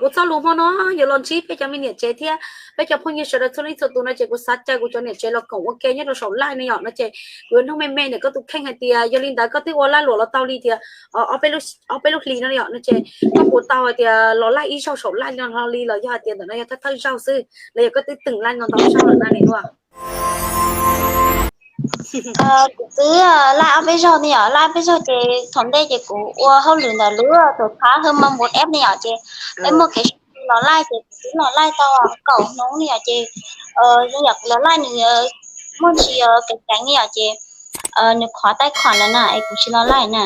Kuv txoj lus hmo no yuav los ntsib peb cov me niam tsev thiab peb cov phooj ywg sawv daws txhua leej txhua tus no ces kuv xav caw kuv cov niam tsev los koom ua ke nyob rau saum live no yom, no ces kuv yuav nug me me ntawm koj tus kheej hais tias yog li ntawd koj twb ua laj luam los tau li tias ob peb lub hlis no yom, no ces koj puas tau hais tias los live ib zaug saum live no li los yog hais tias ntawm no yog thawj thawj zaug xwb los yog koj twb teem live no tau ib zaug lawm na niam hluas? Kuv twb live ob peb zaug ne yom, live ob peb zaug ces thaum ntej ces kuv ua hauj lwm ntawm lub tus thab hwj maj npus app ne yom, ces peb muaj kev sib tw los live ces kuv twb los live tau kaum hnub ne yom, ces zoo yam kuv los live nws muaj ntsis kev ceev ne yom, ces nws qhuav taij khuam ntawd na es kuv tsis los live na.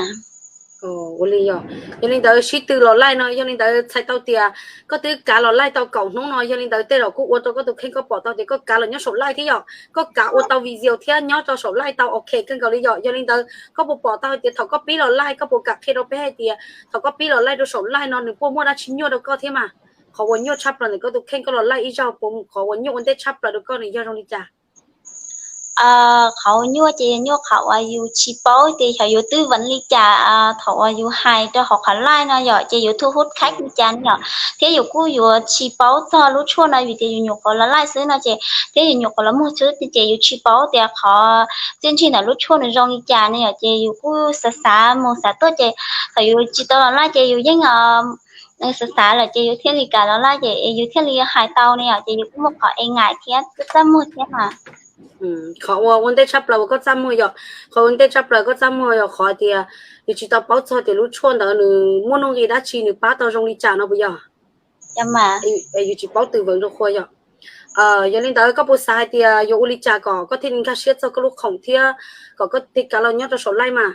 Ua li yog, yog li ntawd sib tw los live no yog li ntawd txhais tau tias koj twb kav los live tau kaum hnub no, yog li ntawd tej zaum kuj ua rau koj tus kheej koj pom tau tias koj kav los nyob saum live thiab yom, koj kav ua tau video thiab nyob rau saum live tau ok kawg nkaus li yom. Yog li ntawd koj puas pom tau hais tias thaum koj pib los live koj puas kam qhia rau peb hais tias thaum koj pib los live rau saum live no nws puas muaj dab tsi nyuaj rau koj thiab mas? Qhov uas nyuaj tshaj plaws ntawm koj tus kheej koj los live ib zaug puas, qhov uas nyuaj ua ntej tshaj plaws rau koj nws yog zoo li cas? Qhov uas nyuaj ces nyuaj qhov uas yus tsis paub tias xyov yus twb veev li cas thaum uas yus hais rau hauv qhov live no yom, ces yus thu hub khaib li cas no yom, thiab yus kuj yuav tsis paub txog lub tshuaj no vim tias yus nyuam qhuav los live xwb no ces, thiab yus nyuam qhuav los muag xwb ces yus tsis paub tias qhov txiaj ntsig ntawm lub tshuaj nws zoo li cas no yom, ces yus kuj xav xav mus xav tuaj ces thaum yus tsis tau los live ces yus yeej xav xav lawm ces yus thiaj li kam los live ces yus thiaj li hais tau ne yom, ces yus kuj muaj qhov e ngaim thiab txaj muag thiab mas. Qhov uas ua ntej tshaj plaws uas koj txaj muag yom, qhov ua ntej tshaj plaws koj txaj muag yog qhov tias yus tsis tau paub txog tias lub tshuaj ntawd nws muaj nuj nqis dab tsi, nws pab tau zoo li cas no puas yog? Yus tsis paub twv veev rau qhua yom. Yog li ntawd koj puas xav hais tias yuav ua li cas kom koj thiaj li nkag siab txog koj lub khoom thiab kom koj thiaj kav los nyob rau saum live mas?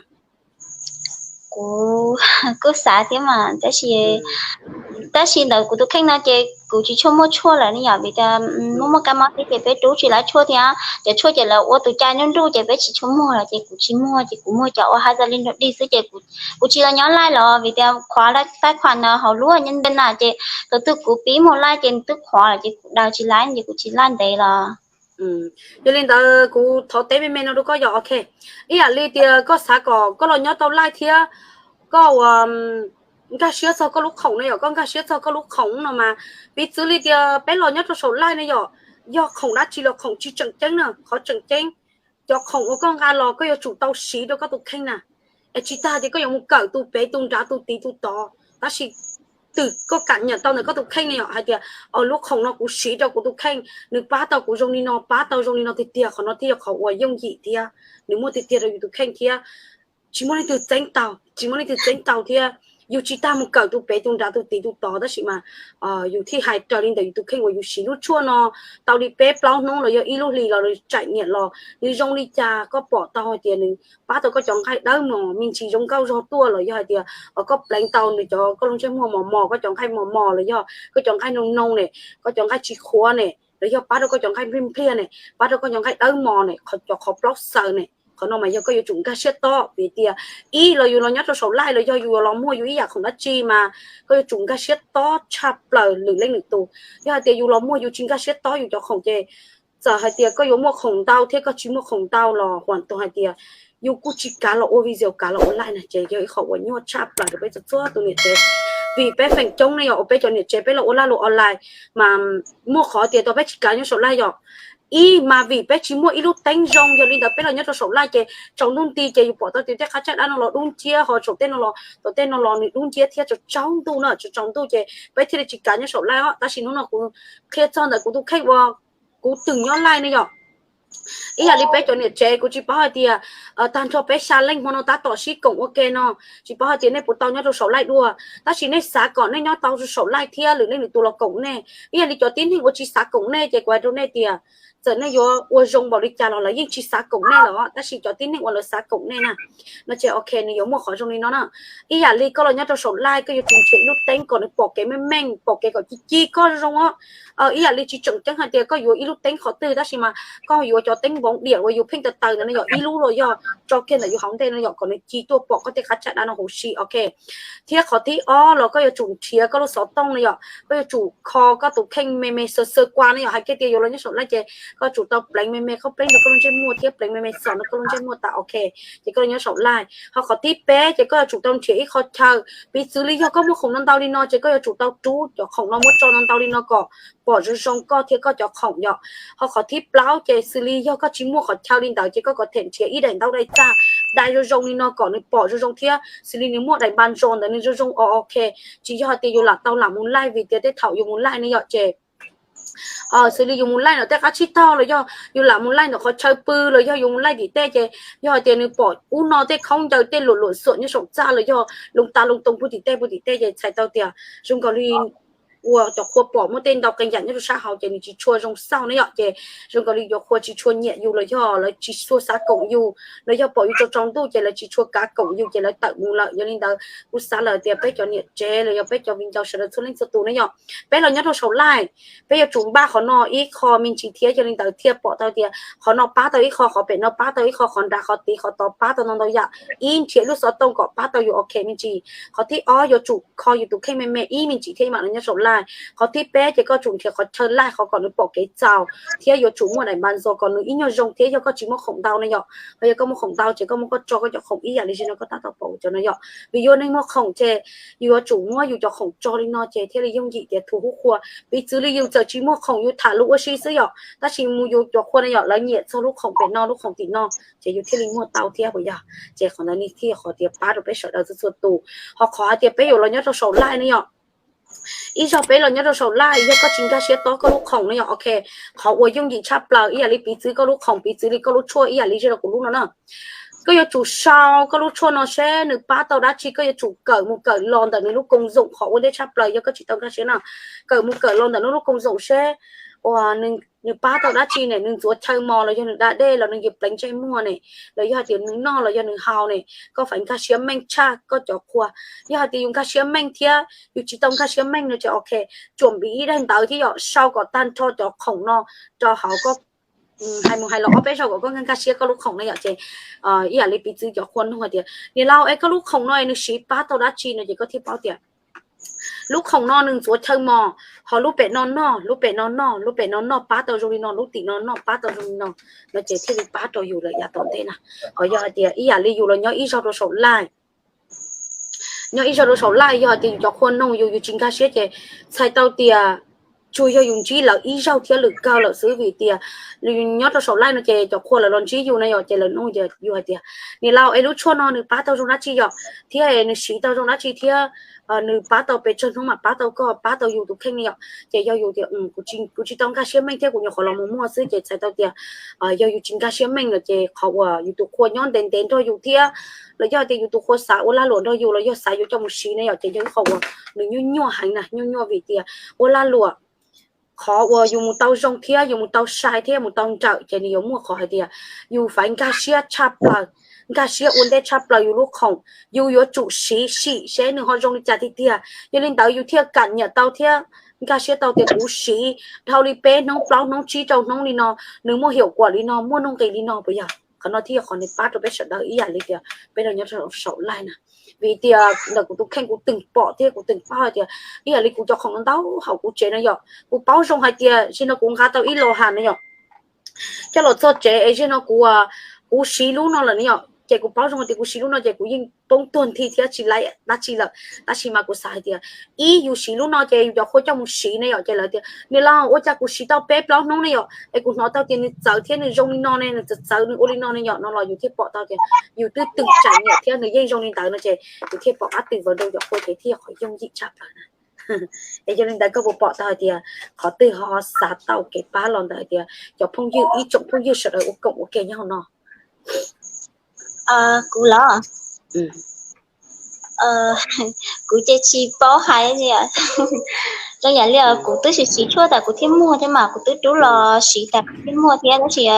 Kuv kuj xav thiab mas, tab sis, tab sis ntawm kuv tus kheej no ces kuv tsis tshua muaj tshuaj lawm ne yom, vim tias muaj muaj kab mob xwb ces peb rub tsis laib tshuaj thiab, cov tshuaj ces lawv ua tus cai nruj nruj ces peb tsis tshua muag lawm ces kuv tsis muag, ces kuv muag cov uas haj xa li nrog dig xwb ces kuv tsis los nyob live los vim tias qhuav taij khuam ntawd hauv lub nyob ntev na ces tus twg kuv pib muag live ces nws twb qhuav lawm ces kuv daws tsis laib ces kuv tsis live ntev los. Yog li ntawd kuv thov teb me me no rau koj yom, ok. Ib yam li tias koj xav kom koj los nyob tau live thiab koj ua nkag siab txog koj lub khoom no yom, koj nkag siab txog koj lub khoom no mas, piv txwv li tias peb los nyob rau saum live no yom, yog khoom dab tsi los khoom tsis tseem ceeb na, qhov tseem ceeb cov khoom uas koj nqa los koj yuav tsum tau siv rau koj tus kheej na, es tsis tas tias koj yuav mus kawm tus pem tus nrad tus tid tus tod, tab sis twb koj kam nyeem tau ntawm koj tus kheej ne yom, hais tias lub khoom no kuv siv rau kuv tus kheej, nws pab tau kuv zoo li no, pab tau zoo li no tiag tiag, qhov no thiaj yog qhov uas yooj yim thiab nws muaj tiag tiag rau yus tus kheej thiab. Tsis muaj leej twg txeeb tau, tsis muaj leej twg txeeb tau thiab. Yus tsis tas mus kawm tus pem tus nrad tus tid tus tod, tab sis mas yus thiaj hais raws li ntawm yus tus kheej uas yus siv lub tshuaj no tau li peb plaub hnub los yog ib lub hlis los tsaim niam los nws zoo li cas, koj pom tau hais tias nws pab tau koj cov nqaij dawb mos me ntsis zoo nkauj zog tuaj los yog hais tias koj pleev tau nws cov koj lub ntsej muag mos mos, koj cov nqaij mos mos los yog koj cov nqaij noo noo ne, koj cov nqaij tsis qhuav ne, los yog pab rau koj cov nqaij npliag npliag ne, pab rau koj cov nqaij dawb mos ne, cov qhov plaub xaws ne, qhov no mas yog koj yuav tsum nkag siab tob vim tias ib los yus los nyob rau saum live los yog yus yuav los muag yus ib yam khoom dab tsi mas koj yuav tsum nkag siab tob tshaj plaws lwm leej lwm tus. Yog hais tias yus los muag yus tsis nkag siab tob yus cov khoom ces txawm hais tias koj yuav muaj khoom ntau thiab koj tsis muaj khoom ntau los huam tus hais tias yus kuj tsis kav los ua video kav los ua live na, ces yog ib qho uas nyuaj tshaj plaws rau peb txhua txhua tus niam tsev. Vim peb feem coob ne yom, uas peb cov niam tsev peb los ua live los online mas muaj qhov tias tau peb tsis kav nyob saum live yom. Ib mas vim peb tsis muaj ib lub teeb zoo, yog li ntawd peb los nyob rau saum live ces tsaus ntuj nti ces yus pom tau tias tej qab tsaj dab no los dub nciab, ho tsaus tej no los, tau tej no los nws dub nciab thiab tsaus tsaus ntuj na, tsaus tsaus ntuj ces peb thiaj li tsis kav nyob saum live os. Tab sis hnub no kuv qhia txog ntawm kuv tus kheej uas kuv twb nyob live ne yom. Ib yam li peb cov niam tsev kuv tsis paub hais tias tag nrho peb xya leej hmo no tab tom sib koom ua ke no, tsis paub hais tias nej puas tau nyob rau saum live dua, tab sis nej xav kom nej nyob tau rau saum live thiab lwm leej lwm tus los koom nej. Ib yam li cov tib neeg uas tsis xav koom nej ces kuv hais rau nej tias txawm nej yuav ua zoo npaum li cas los lawv yeej tsis xav koom nej los, tab sis cov tib neeg uas lawv xav koom nej na, no ces ok nws yuav muaj qhov zoo li no na. Ib yam li koj los nyob rau saum live koj yuav tsum nrhiav ib lub teeb kom nws pom kev meej meej, pom kev kom ci ci koj zoo os. Ib yam li tsis tseem ceeb hais tias koj yuav ib lub teeb qhov twg tab sis mas koj yuav cov teeb npoov diam uas yus pheej taws taws ntawd no yom, ib lub los yog tso kiag ntawm yus hauv ntej no yom, kom nws ci tuaj pom koj tej qab tsaj dab no huv si, ok. Thiab qhov thib ob los koj yuav tsum nrhiav koj lub xov tooj no yom, koj yuav tsum kho koj tus kheej me me xaw xaw kua no yom, hais kiag tias yuav los nyob saum live ces Koj yuav tsum tau pleev me me qhov pleev ntawm koj lub ntsej muag thiab pleev me me xos ntawm koj lub ntsej muag tas ok, ces koj yuav nyob saum live. Ho qhov thib peb ces koj yuav tsum tau nrhiav ib qho chaw, piv txwv li yog koj muaj khoom no ntau li no ces koj yuav tsum tau rub cov khoom no muab tso no ntau li no kom pom zoo zoo koj thiab koj cov khoom yom. Ho qhov thib plaub ces xws li yog koj tsis muaj qhov chaw li ntawd ces koj kom them nrhiav ib daim ntaub dai txaj dai zoo zoo li no kom nws pom zoo zoo thiab xws li nws muaj daim npas zos ntawd nws zoo zoo o ok. Tsis yog hais tias yus lam tau lam mus laij vim tias tej thaum yus mus laij ne yom ces xws li yus mus laij no tej qab tsib taug los yog yus lam mus laij ntawm qhov chaw pw los yog yus mus laij tim tej ces yog hais tias nws pom ub no tej khaub ncaws tej luam luam xuam nyob saum txaj los yog loo tas loo too puag tim tej puag tim tej ces txhais tau tias zoo nkaus li uas cov qhua pom muaj tej ntau qee yam nyob rau sab hauv ces nws tsis tshua zoo xauj ne yom ces zoo nkaus li cov qhua tsis tshua nyiam yus los yog lawv tsis tshua xav koom yus los yog pom yus tsaus tsaus ntuj ces lawv tsis tshua kav koom yus ces lawv tawm mus lawm. Yog li ntawd kuv xav lawm tias peb cov niam tsev los yog peb cov viv ncaus sawv daws txhua leej txhua tus ne yom, peb los nyob rau saum live, peb yuav tsum npaj qhov no ib qho me ntsis thiab yog li ntawd thiaj pom tau tias qhov no pab tau ib qho, qhov pem no pab tau ib qho, qhov nrad qhov tid qhov tod pab tau ntau ntau yam. Ib nrhiav lub xov tooj kom pab tau yus ok me ntsis. Qhov thib ob yuav tsum kho yus tus kheej me me ib me ntsis thiab mam los nyob saum live. Qhov thib peb ces koj tsum nrhiav qhov chaw laij qhov kom nws pom kev txaus thiab yuav tsum muaj daim npas zos kom nws ib nyuag zoo thiab yog koj tsis muaj khoom ntau ne yom. Ho yog koj muaj khoom ntau ces koj muab koj tso koj cov khoom ib yam li zim no koj tab tom pom cov no yom. Vim yus neeg muaj khoom ces yus yuav tsum muab yus cov khoom tso li no ces thiaj li yooj yim tias thuv hub qhua. Piv txwv li yus txawm tsis muaj khoom yus tham lus ua si xwb yom, tab sis mus yus cov qhua ne yom lawv nyiam txog lub khoom pem no lub khoom tim no ces yus thiaj li muag tau thiab puas yog? Ces qhov ntawd thiaj qhov tias pab rau peb sawv daws txhua txhua tus. Ho qhov hais tias peb yuav los nyob rau saum live ne yom, ib zaug peb los nyob rau saum live yog koj tsis nkag siab tob koj lub khoom ne yom ok, qhov uas yooj yim tshaj plaws ib yam li piv txwv koj lub khoom piv txwv li koj lub tshuaj ib yam li zim no kuv lub no na, koj yuav tsum sau koj lub tshuaj no seb nws pab tau dab tsi, koj yuav tsum kawm mus kawm los ntawm nws lub koom zoom qhov ua ntej tshaj plaws yog koj tsis tau nkag siab no, kawm mus kawm los ntawm nws lub koom zoom seb uas nws pab tau dab tsi ne, nws ntxuav chaw mos los yog nws da dej los nws yeej pleev ntsej muag ne, los yog hais tias nws noj los yog nws haus ne, koj faib nkag siab meej tshaj koj cov qhua. Yog hais tias yus nkag siab meej thiab yus tsis tau nkag siab meej no ces ok, tsuam npiv ib daim ntawv thiab yom sau kom tag nrho cov khoom no rau hauv koj hais mus hais los ob peb zaug kom koj nkag siab koj lub khoom na yom ces ib yam li piv txwv cov qhua nug hais tias niam laus es koj lub khoom no es nws siv pab tau dab tsi no ces koj thiaj paub tias lub khoom no nws ntxuav chaw mos, ho lub pem no noj, lub pem no noj, lub pem no noj pab tau zoo li no, lub tim no noj pab tau zoo li no, no ces thiaj li pab rau yus lawm yav tom ntej na. Ho yog hais tias ib yam li yus los nyob ib zaug rau saum live, nyob ib zaug rau saum live yog hais tias yus cov qhua noog yus yus tsis nkag siab ces txhais tau tias tsuas yog yus ntsib lawv ib zaug thiab lwm kawg lawm xwb vim tias nyob rau saum live no ces cov qhua lawv los ntsib yus na yom ces lawv nug yus hais tias niam laus es lub tshuaj no nws pab tau zoo dab tsi yom thiab nws siv tau zoo dab tsi thiab nws pab tau pes tsawg hnub mam pab tau koj pab tau yus tus kheej ne yom ces yog yus tias kuv tsis tau nkag siab meej thiab kuv nyuam qhuav los mus muag xwb ces txhais tau tias yog yus tsis nkag siab meej lawm ces qhov uas yus tus qhua nyob ntev ntev nrog yus thiab los yog tias yus tus qhua xav ua lag luam nrog yus los yog xav yuav coj mus siv ne yom ces yog ib qho uas nws nyuaj nyuaj heev na, nyuaj nyuaj vim tias ua lag luam qhov uas yus mus tau zoo thiab yus mus tau sai thiab mus tau nrawm ces nws yuav muaj qhov hais tias yus faib nkag siab tshaj plaws, nkag siab ua ntej tshaj plaws yus lub khoom, yus yuav tsum siv sim seb nws ho zoo li cas tiag tiag. Yog li ntawd yus thiaj kam nyiam tau thiab nkag siab tau tias kuv siv dhau li peb hnub plaub hnub tsib rau hnub li no, nws muaj hiaum kuam li no, muaj nuj nqis li no puas yog? Qhov no thiaj yog qhov nws pab rau peb sawv daws ib yam li tias peb los nyob rau saum live na. Vim tias ntawm kuv tus kheej kuv twb pom thiab kuv twb paub hais tias ib yam li kuv cov khoom no ntau hauv kuv tsev no yom, kuv paub zoo hais tias zim no kuv nqa tau ib los ham no yom, coj los txog tsev es zim no kuv, kuv siv lub no lawm no yom, ces kuv paub zoo hais tias kuv siv lub no ces kuv yeej poob tuag nthi thiab tsis laib dab tsi lawm. Tab sis mas kuv xav hais tias ib yus siv lub no ces yus cov qhua coj mus siv ne yom, ces lawv tias niam laus ua cas kuv siv tau peb plaub hnub ne yom es kuv hnov tau tias nws txawv thiab nws zoo li no ne, nws txawv txawv nws ua li no ne yom, no los yus thiaj pom tau tias yus twb twb tseem nyiam thiab nws yeej zoo li ntawd no ces yus thiaj pom qab twm vas rau cov qhua ces thiaj yog qhov yooj yim tshaj plaws na. Es yog li ntawd koj puas pom tau hais tias qhov twg ho xav tau kev pab los ntawm hais tias cov phooj ywg ib tsoom phooj ywg sawv daws ua koom ua ke nyob hauv no? Kuv los, kuv ces tsis paub hais li, zoo yam li kuv twb siv siv tshuaj tas kuv thiaj muaj thiab mas kuv twb rub los siv tas kuv thiaj muaj thiab tab sis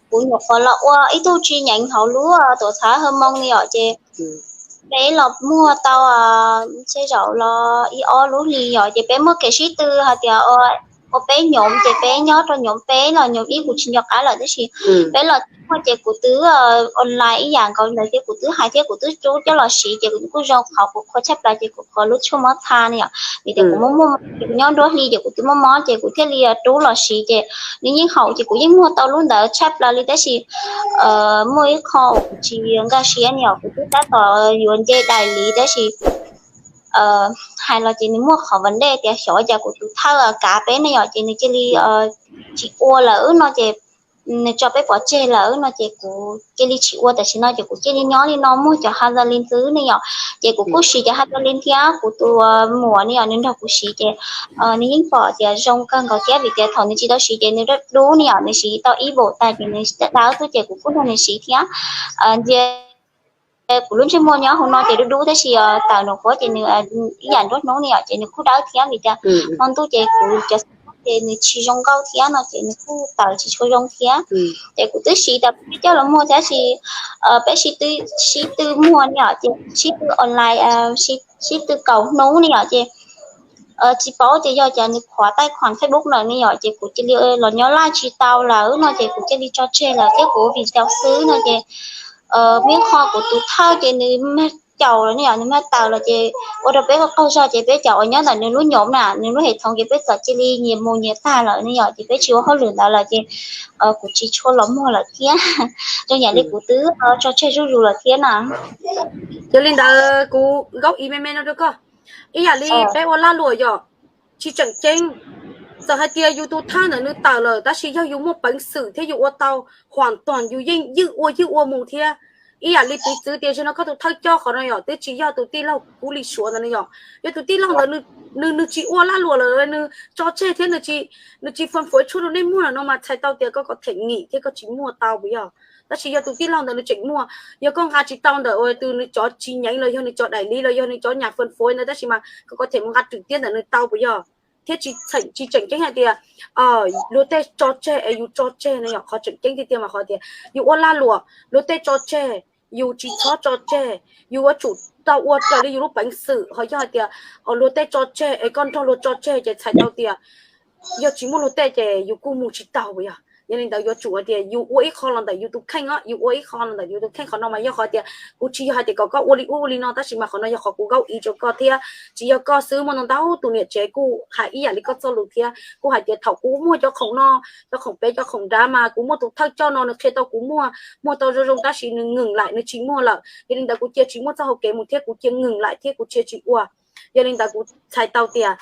kuv nyuam qhuav los ua ib tug tsis nyeem hauv lub tuam txhab hawv moo li os ces peb los muag tau tej zaum los ib ob lub hlis yom ces peb muaj kev sib tw hais tias ua ua peb nyob ces peb nyob rau nyob peb los nyob ib kuv tsis nco qab lawm tab sis peb los tsis muaj ces kuv twb online ib yam nkaus ntawd thiab kuv twb hais thiab kuv twb rub coj los siv ces kuv kuj zoo qhov kuv qhuav tshaj plaws ces kuv qhuav lub tshuaj mob tha ne yom, vim tias kuv muaj muaj mob ces kuv nyob nruab hli ces kuv twb mob mob ces kuv thiaj li rub los siv ces nws yeej haum ces kuv yeej muag tau lub ntawd tshaj plaws li tab sis muaj ib qho uas kuv tsis nkag siab ne yom, kuv twb tab tom yuav nce dais li tab sis hais los ces nws muaj qhov vas dej tias xyov cas kuv tus thawj kav peb ne yom ces nws cia li tsis ua lawm no ces nws tso peb pov tseg lawm no ces kuv cia li tsis ua tam sim no ces kuv cia li nyob li no muag cov Haaland li ntxwb ne yom. Ces kuv kuj siv cov Haaland thiab kuv tus muam ne yom nws nrog kuv siv ces nws yeej pom tias zoo kawg nkaus thiab vim tias thaum nws tsis tau siv ces nws dub dub ne yom, nws siv tau ib npaum tas ces nws dawb xwb ces kuv kuj nrog nws siv thiab. Ntsia kuv lub ntsej muag nyob hauv no ces dub dub tab sis tawm nraum qhuav ces nws ib yam nruab hnub ne yom ces nws kuj dawb thiab vim tias hmo ntuj ces kuv cov xim ces nws tsis zoo nkauj thiab no ces nws kuj tawm tsis tshua zoo thiab. Ces kuv twb siv tas peb coj los muag tab sis peb sib tw muag ne yom ces sib tw online, sib tw kaum hnub ne yom ces tsis paub tias yog cas nws qhuav taij khuam Facebook lawm ne yom ces kuv cia li los nyob live tsis tau lawm no ces kuv cia li tso tseg lawm thiab kuv vim tau xwb no ces muaj ib qho kuv tus thawj ces nws mag caum los ne yom, nws mag tawm los ces ua rau peb qaug zog ces peb cov uas nyob ntawm nws lub nyob na nws lub hem thoov ces peb txawm cia li nyias mus nyias tag lawm ne yom ces peb tsis ua hauj lwm ntawd lawm ces kuv tsis tshua los muag lawm thiab. Zoo yam li kuv twb tso tseg zuj zus lawm thiab na. Yog li ntawd kuv nkaub ib me me no rau koj, ib yam li peb ua lag luam yom, tsis tseem ceeb. Txawm hais tias yus tus thawj ntawm nws tawm lawm tab sis yog yus muaj peev xwm thiab yus ua tau, huam toom yus yeej ywj ua ywj ua mus thiab. Ib yam li piv txwv tias zaum no koj tus thawj coj qhov no yom twb tsis yog tus tij laug Kub Lis Suav ntawd no yom, yog tus tij laug ntawd nws tsis ua lag luam lawm, nws tso tseg thiab nws tsis faj fuav tshuaj rau nej muag lawm no mas txhais tau tias koj kom them ngim thiab koj tsis muag tau puas yog? Tab sis yog tus tij laug ntawd nws tseem muag, yog koj nqa tsis tau ntawm tus nws cov tsis nyeev los yog nws cov daim li los yog nws cov nyam faj fuav ntawd tab sis mas koj kom them mus nqa rwm tiab ntawm nws tau puas yog? Thiab tsis tseem ceeb hais tias luag tej tso tseg es yus tso tseg no yom, qhov tseem ceeb tiag tiag mas qhov tias yus ua lag luam luag tej tso tseg, yus tsis txhob tso tseg, yus yuav tsum tau ua raws li yus lub peev xwm. Ho yog hais tias luag tej tso tseg es koj nrog luag tso tseg ces txhais tau tias yog tsis muaj luag tej ces yus kuj mus tsis taug puas yog? Yog li ntawd yuav tsum hais tias yus ua ib qho los ntawm yus tus kheej os, yus ua ib qho los ntawm yus tus kheej. Qhov no mas yog qhov tias kuv tsis yog hais tias kom koj ua li ub ua li no tab sis mas qhov no yog qhov kuv nkaub ib rau koj thiab. Tsis yog koj xwb, muaj ntau ntau tus niam tsev kuj hais ib yam li koj txoj lus thiab kuj hais tias thaum kuv muag cov khoom no, cov khoom pem cov khoom nrad mas kuv muaj tus thawj coj no nws qhia tau kuv muag, muag tau zoo zoo tab sis nws ngwm laim nws tsis muag lawm. Yog li ntawd kuv cia tsis muaj txoj hau kev mus thiab kuv cia ngwm laim thiab kuv cia tsis ua. Yog li ntawd kuv txhais tau tias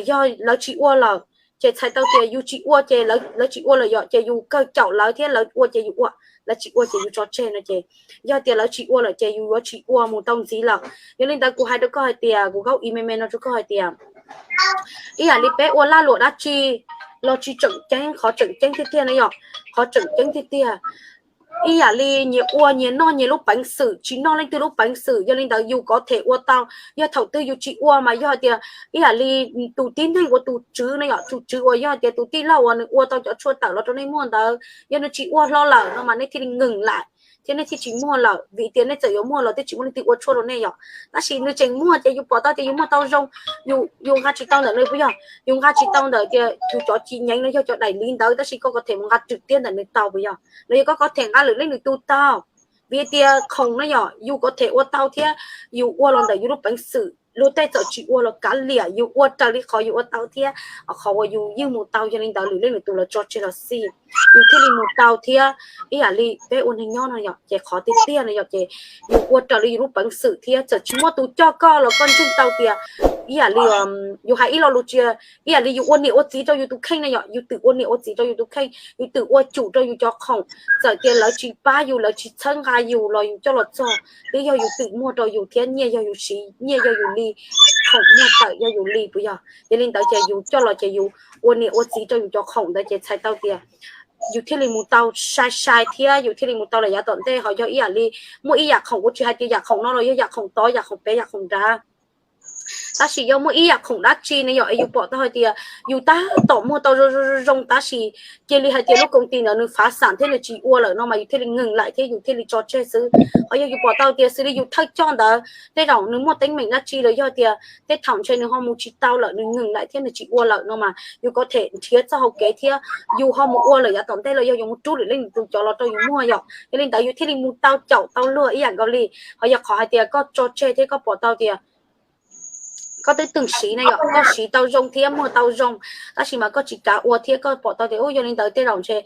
yog lawv tsis ua lawm ces txhais tau tias yus tsis ua ces lawv tsis ua lawm yom, ces yus kawg caum lawv thiab lawv ua ces yus ua, lawv tsis ua ces yus tso tseg no ces yog tias lawv tsis ua lawm ces yus yuav tsis ua mus tau ntxiv lawm. Yog li ntawd kuv hais rau koj hais tias kuv nkaub ib me me no rau koj hais tias ib yam li peb ua lag luam dab tsi los tsis tseem ceeb, qhov tseem ceeb tiag tiag no yom, qhov tseem ceeb tiag tiag ib yam li nyias ua nyias noj nyias lub peev xwm, tsis noj leej twg lub peev xwm. Yog li ntawd yus kom them ua tau, yog thaum twg yus tsis ua mas yog hais tias ib yam li tus tib neeg uas tus tswv no yom, tus tswv uas yog hais tias tus tij laug uas nws ua tau cov tshuaj tawm los rau nej muag ntawd, yog nws tsis ua hlo lawm no mas nej thiaj li ngwm laim thiab nej thiaj tsis muag lawm, vim tias nej txawm yuav muag los twb tsis muaj leej twg ua tshuaj rau nej yom. Tab sis nws tseem muag ces yus pom tau tias yus muag tau zoo, yus nqa tsis tau ntawm nws puas yog? Yus nqa tsis tau ntawm tias yus cov ci nyeev no yog cov daim li ntawd tab sis koj kom them mus nqa rwm tiab ntawm nws tau puas yog? Los yog koj kom them nqa lwm leej lwm tus tau. Vim tias khoom no yom, yus kom them ua tau thiab yus ua los ntawm yus lub peev xwm. Luag tej txawm tsis ua los kav liam, yus ua raws li qhov yus ua tau thiab qhov uas yus yeej mus tau. Yog li ntawd lwm leej lwm tus los tso tseg los xij, yus thiaj li mus tau thiab. Ib yam li peb ua neeg nyob no yom, ces qhov tiag tiag no yom ces yus ua raws li yus lub peev xwm thiab txawm tsis muaj tus coj koj los koj ntseeg tau tias ib yam li yus hais ib lo lus tsis, ib yam li yus ua niam ua txiv rau yus tus kheej na yom, yus twm ua niam ua txiv rau yus tus kheej, yus twm ua cum rau yus cov khoom. Txawm tias lawv tsis pab yus, lawv tsis txhawb nqa yus los yus coj los txog, twb yog yus twm muag rau yus thiab nyiaj yog yus siv, nyiaj yog yus li, khoom muag tawm yog yus li puas yog? Yog li ntawd ces yus coj los ces yus ua niam ua txiv rau yus cov khoom ntawd ces txhais tau tias yus thiaj li mus tau sai sai thiab yus thiaj li mus tau lawm yav tom ntej. Ho yog ib yam li muaj ib yam khoom, kuv tsis hais tias yam khoom no los yog yam khoom tod, yam khoom pem, yam khoom nrad, Tab sis yog muaj ib yam khoom dab tsi ne yom, es yus pom tau hais tias yus tab tom muag tau zoo zoo zoo tab sis cia li hais tias lub koom ti ntawd nws fav xam thiab nws tsis ua lawm no mas yus thiaj li nkees laim thiab yus thiaj li tso tseg xwb. Ho yog yus pom tau tias xws li yus thawj coj ntawd tej zaum nws muaj teeb meem dab tsi los yog tias tej thaum ntshe nws ho mus tsis tau lawm, nws nkees laim thiab nws tsis ua lawm no mas yus ko them nrhiav txoj hau kev thiab yus ho mus ua lawm yav tom ntej los yog yus mus rub lwm leej tus cov los rau yus muag yom. Yog li ntawd yus thiaj li mus tau caum tau luag ib yam nkaus li. Ho yog qhov hais tias koj tso tseg thiab koj pom tau tias koj twb tseem siv ne yom, koj siv tau zoo thiab muag tau zoo, tab sis mas koj tsis kav ua thiab koj pom tau tias u yog li ntawd tej zaum ntshe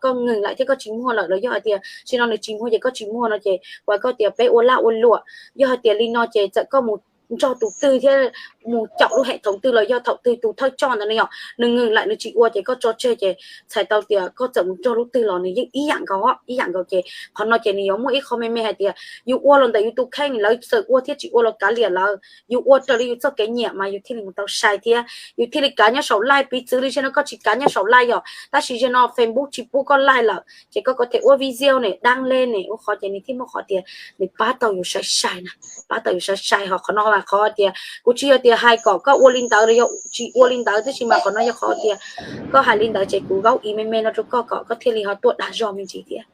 koj nkees laim thiab koj tsis muag lawm los yog hais tias sim no nws tsis muag ces koj tsis muag no ces ua koj tias peb ua laj ua luam. Yog hais tias li no ces txawm koj mus nrog tus twg thiab mus caum lub hem thoov twg los yog thaum twg tus thawj coj ntawd ne yom, nws nkees laim nws tsis ua ces koj tso tseg ces txhais tau tias koj txawm mus nrog lub twg los nws yeej ib yam nkaus, ib yam nkaus. Ces qhov no ces nws yuav muaj ib qho me me hais tias yus ua los ntawm yus tus kheej, lawv txawm ua thiab tsis ua los kav liam lawv, yus ua raws li yus txoj kev nyiam mas yus thiaj li mus tau sai thiab yus thiaj li kav nyob saum laij. Piv txwv li zaum no koj tsis kav nyob saum laij yom, tab sis zaum no Facebook tsis pub koj laij lawm ces koj ko them ua video ne, dab le ne, ua qhov ces nws thiaj muaj qhov tias nws pab tau yus sai sai na, pab tau yus sai sai. Ho qhov no mas qhov tias kuv tsis yog tias hais kom koj ua li ntawd los yog tsis ua li ntawd, tab sis mas qhov no yog qhov tias koj hais li ntawd ces kuv zaub i me me no rau koj kom koj thiaj li ho tuaj dag zog me ntsis thiab.